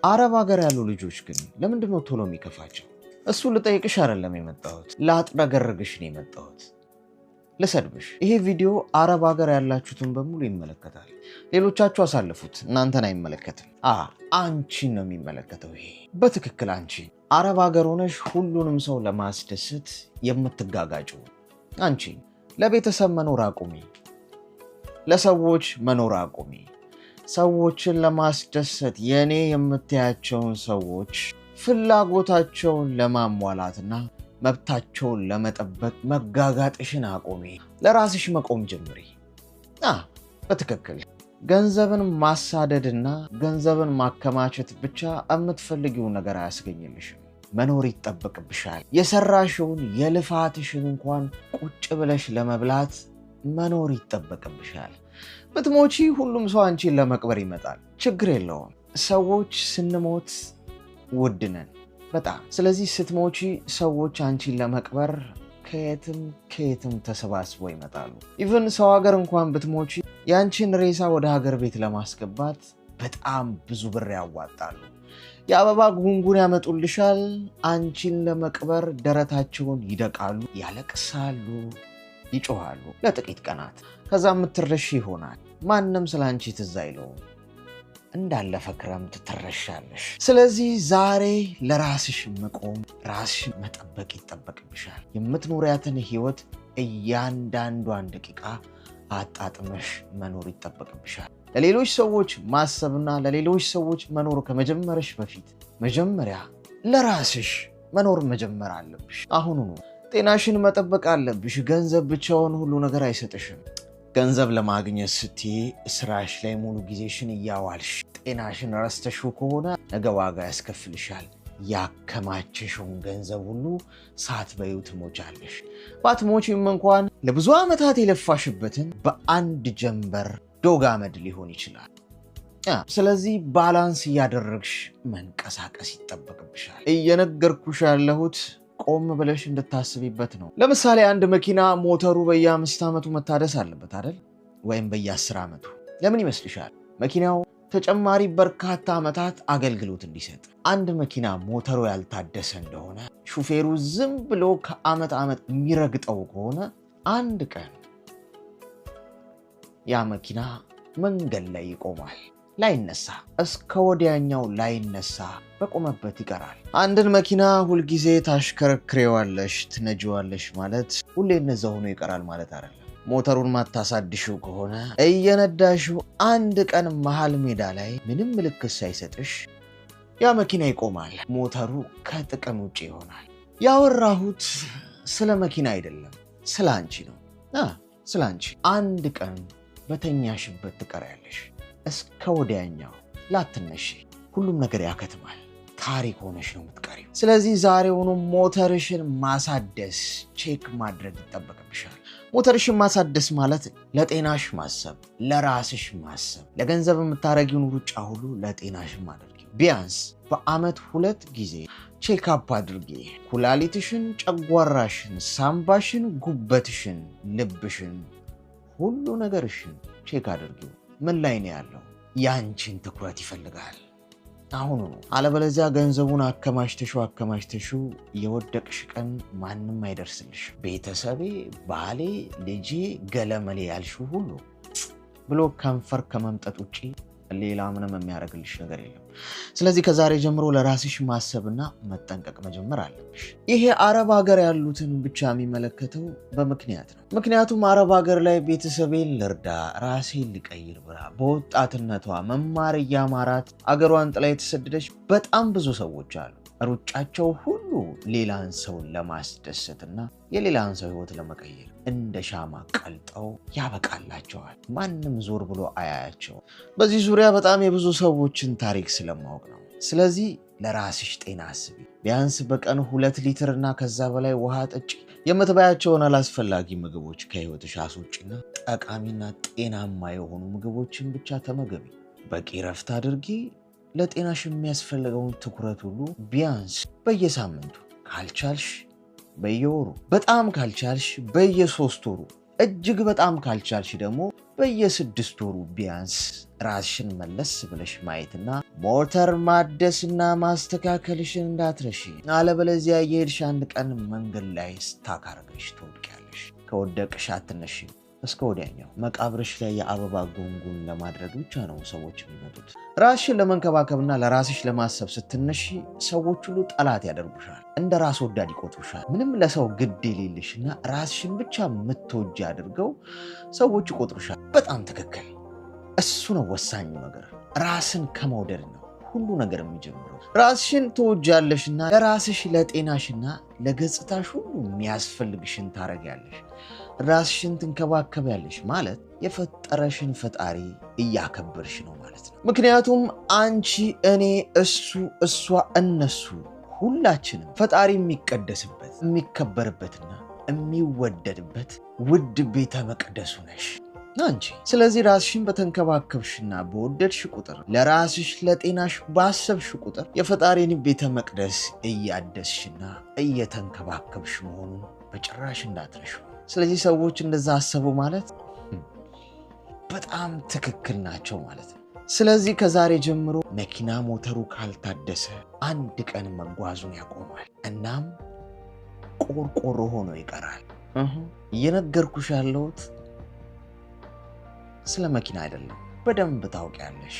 አረብ ሀገር ያሉ ልጆች ግን ለምንድን ነው ቶሎ የሚከፋቸው? እሱ ልጠይቅሽ አይደለም የመጣሁት፣ ላጥረገርግሽ ነው የመጣሁት፣ ልሰድብሽ። ይሄ ቪዲዮ አረብ ሀገር ያላችሁትን በሙሉ ይመለከታል። ሌሎቻችሁ አሳልፉት፣ እናንተን አይመለከትም። አንቺን ነው የሚመለከተው። ይሄ በትክክል አንቺን። አረብ ሀገር ሆነሽ ሁሉንም ሰው ለማስደሰት የምትጋጋጩ አንቺን። ለቤተሰብ መኖር አቁሚ፣ ለሰዎች መኖር አቁሚ። ሰዎችን ለማስደሰት የኔ የምትያቸውን ሰዎች ፍላጎታቸውን ለማሟላትና መብታቸውን ለመጠበቅ መጋጋጥሽን አቁሚ። ለራስሽ መቆም ጀምሪ። በትክክል ገንዘብን ማሳደድና ገንዘብን ማከማቸት ብቻ የምትፈልጊውን ነገር አያስገኝልሽም። መኖር ይጠበቅብሻል። የሰራሽውን የልፋትሽን እንኳን ቁጭ ብለሽ ለመብላት መኖር ይጠበቅብሻል። ብትሞቺ ሁሉም ሰው አንቺን ለመቅበር ይመጣል። ችግር የለውም። ሰዎች ስንሞት ውድ ነን በጣም። ስለዚህ ስትሞቺ ሰዎች አንቺን ለመቅበር ከየትም ከየትም ተሰባስበው ይመጣሉ። Even ሰው ሀገር እንኳን ብትሞቺ የአንቺን ሬሳ ወደ ሀገር ቤት ለማስገባት በጣም ብዙ ብር ያዋጣሉ። የአበባ ጉንጉን ያመጡልሻል። አንቺን ለመቅበር ደረታቸውን ይደቃሉ፣ ያለቅሳሉ፣ ይጮሃሉ ለጥቂት ቀናት። ከዛ የምትረሺ ይሆናል። ማንም ስለ አንቺ ትዝ አይለውም። እንዳለፈ ክረምት ትረሻለሽ። ስለዚህ ዛሬ ለራስሽ መቆም፣ ራስሽን መጠበቅ ይጠበቅብሻል። የምትኖሪያትን ህይወት እያንዳንዷን ደቂቃ አጣጥመሽ መኖር ይጠበቅብሻል። ለሌሎች ሰዎች ማሰብና ለሌሎች ሰዎች መኖር ከመጀመርሽ በፊት መጀመሪያ ለራስሽ መኖር መጀመር አለብሽ። አሁኑኑ ጤናሽን መጠበቅ አለብሽ። ገንዘብ ብቻውን ሁሉ ነገር አይሰጥሽም። ገንዘብ ለማግኘት ስትይ ስራሽ ላይ ሙሉ ጊዜሽን እያዋልሽ ጤናሽን ረስተሽው ከሆነ ነገ ዋጋ ያስከፍልሻል። ያከማቸሽውን ገንዘብ ሁሉ ሳትበይው ትሞቻለሽ። ባትሞቺም እንኳን ለብዙ ዓመታት የለፋሽበትን በአንድ ጀንበር ዶግ አመድ ሊሆን ይችላል። ስለዚህ balance እያደረግሽ መንቀሳቀስ ይጠበቅብሻል። እየነገርኩሽ ያለሁት ቆም ብለሽ እንድታስቢበት ነው። ለምሳሌ አንድ መኪና ሞተሩ በየ5 ዓመቱ መታደስ አለበት አይደል? ወይም በየ10 ዓመቱ። ለምን ይመስልሻል? መኪናው ተጨማሪ በርካታ ዓመታት አገልግሎት እንዲሰጥ። አንድ መኪና ሞተሩ ያልታደሰ እንደሆነ ሹፌሩ ዝም ብሎ ከዓመት ዓመት የሚረግጠው ከሆነ አንድ ቀን ያ መኪና መንገድ ላይ ይቆማል። ላይነሳ፣ እስከ ወዲያኛው ላይነሳ፣ በቆመበት ይቀራል። አንድን መኪና ሁልጊዜ ታሽከረክሬዋለሽ፣ ትነጂዋለሽ ማለት ሁሌ እነዛ ሆኖ ይቀራል ማለት አይደለም። ሞተሩን ማታሳድሽው ከሆነ እየነዳሽው አንድ ቀን መሃል ሜዳ ላይ ምንም ምልክት ሳይሰጥሽ ያ መኪና ይቆማል። ሞተሩ ከጥቅም ውጭ ይሆናል። ያወራሁት ስለ መኪና አይደለም፣ ስለ አንቺ ነው። ስለ አንቺ። አንድ ቀን በተኛሽበት ትቀሪያለሽ። እስከ ወዲያኛው ላትነሺ። ሁሉም ነገር ያከትማል። ታሪክ ሆነሽ ነው የምትቀሪው። ስለዚህ ዛሬውኑ ሞተርሽን ማሳደስ፣ check ማድረግ ይጠበቅብሻል። ሞተርሽን ማሳደስ ማለት ለጤናሽ ማሰብ፣ ለራስሽ ማሰብ፣ ለገንዘብ የምታረጊውን ሩጫ ሁሉ ለጤናሽ አድርጊው። ቢያንስ በዓመት 2 ጊዜ check up አድርጊ። ኩላሊትሽን፣ ጨጓራሽን፣ ሳምባሽን፣ ጉበትሽን፣ ልብሽን፣ ሁሉ ነገርሽን check አድርጊው። ምን ላይ ነው ያለው? ያንቺን ትኩረት ይፈልጋል አሁኑ ነው። አለበለዚያ ገንዘቡን አከማችተሽው አከማችተሽው የወደቅሽ ቀን ማንም አይደርስልሽ። ቤተሰቤ፣ ባሌ፣ ልጄ፣ ገለመሌ ያልሽው ሁሉ ብሎ ከንፈር ከመምጠጥ ውጪ ሌላ ምንም የሚያደርግልሽ ነገር የለም። ስለዚህ ከዛሬ ጀምሮ ለራስሽ ማሰብና መጠንቀቅ መጀመር አለብሽ። ይሄ አረብ ሀገር ያሉትን ብቻ የሚመለከተው በምክንያት ነው። ምክንያቱም አረብ ሀገር ላይ ቤተሰቤን ልርዳ፣ ራሴን ልቀይር ብላ በወጣትነቷ መማር እያማራት አገሯን ጥላ የተሰደደች በጣም ብዙ ሰዎች አሉ። ሩጫቸው ሁሉ ሌላን ሰውን ለማስደሰትና የሌላን ሰው ሕይወት ለመቀየር እንደ ሻማ ቀልጠው ያበቃላቸዋል። ማንም ዞር ብሎ አያያቸው። በዚህ ዙሪያ በጣም የብዙ ሰዎችን ታሪክ ስለማወቅ ነው። ስለዚህ ለራስሽ ጤና አስቢ። ቢያንስ በቀን 2 ሊትር እና ከዛ በላይ ውሃ ጠጪ። የምትበያቸውን አላስፈላጊ ምግቦች ከሕይወትሽ አስወጪና ጠቃሚና ጤናማ የሆኑ ምግቦችን ብቻ ተመገቢ። በቂ ረፍት አድርጊ። ለጤናሽ የሚያስፈልገውን ትኩረት ሁሉ ቢያንስ በየሳምንቱ ካልቻልሽ በየወሩ፣ በጣም ካልቻልሽ በየ3 ወሩ፣ እጅግ በጣም ካልቻልሽ ደግሞ በየ6 ወሩ ቢያንስ ራስሽን መለስ ብለሽ ማየትና ሞተር ማደስና ማስተካከልሽን እንዳትረሺ። አለበለዚያ የሄድሽ አንድ ቀን መንገድ ላይ stuck አድርገሽ ትወድቂያለሽ። ከወደቅሽ አትነሺም። እስከ ወዲያኛው መቃብርሽ ላይ የአበባ ጉንጉን ለማድረግ ብቻ ነው ሰዎች የሚመጡት። ራስሽን ለመንከባከብና ለራስሽ ለማሰብ ስትነሺ ሰዎች ሁሉ ጠላት ያደርጉሻል። እንደ ራስ ወዳድ ይቆጥሩሻል። ምንም ለሰው ግድ የሌለሽና ራስሽን ብቻ የምትወጂ አድርገው ሰዎች ይቆጥሩሻል። በጣም ትክክል። እሱ ነው ወሳኙ ነገር። ራስን ከመውደድ ነው ሁሉ ነገር የሚጀምረው። ራስሽን ትወጃለሽና ለራስሽ ለጤናሽና ለገጽታሽ ሁሉ የሚያስፈልግሽን ታረጊያለሽ። ራስሽን ትንከባከቢያለሽ ማለት የፈጠረሽን ፈጣሪ እያከበርሽ ነው ማለት ነው። ምክንያቱም አንቺ፣ እኔ፣ እሱ፣ እሷ፣ እነሱ ሁላችንም ፈጣሪ የሚቀደስበት የሚከበርበትና የሚወደድበት ውድ ቤተ መቅደሱ ነሽ አንቺ። ስለዚህ ራስሽን በተንከባከብሽና በወደድሽ ቁጥር፣ ለራስሽ ለጤናሽ ባሰብሽ ቁጥር የፈጣሪን ቤተ መቅደስ እያደስሽና እየተንከባከብሽ መሆኑን በጭራሽ እንዳትረሹ። ስለዚህ ሰዎች እንደዛ አሰቡ ማለት በጣም ትክክል ናቸው ማለት ነው። ስለዚህ ከዛሬ ጀምሮ መኪና ሞተሩ ካልታደሰ አንድ ቀን መጓዙን ያቆማል። እናም ቆርቆሮ ሆኖ ይቀራል። እየነገርኩሽ ያለሁት ስለ መኪና አይደለም። በደንብ ታውቂያለሽ።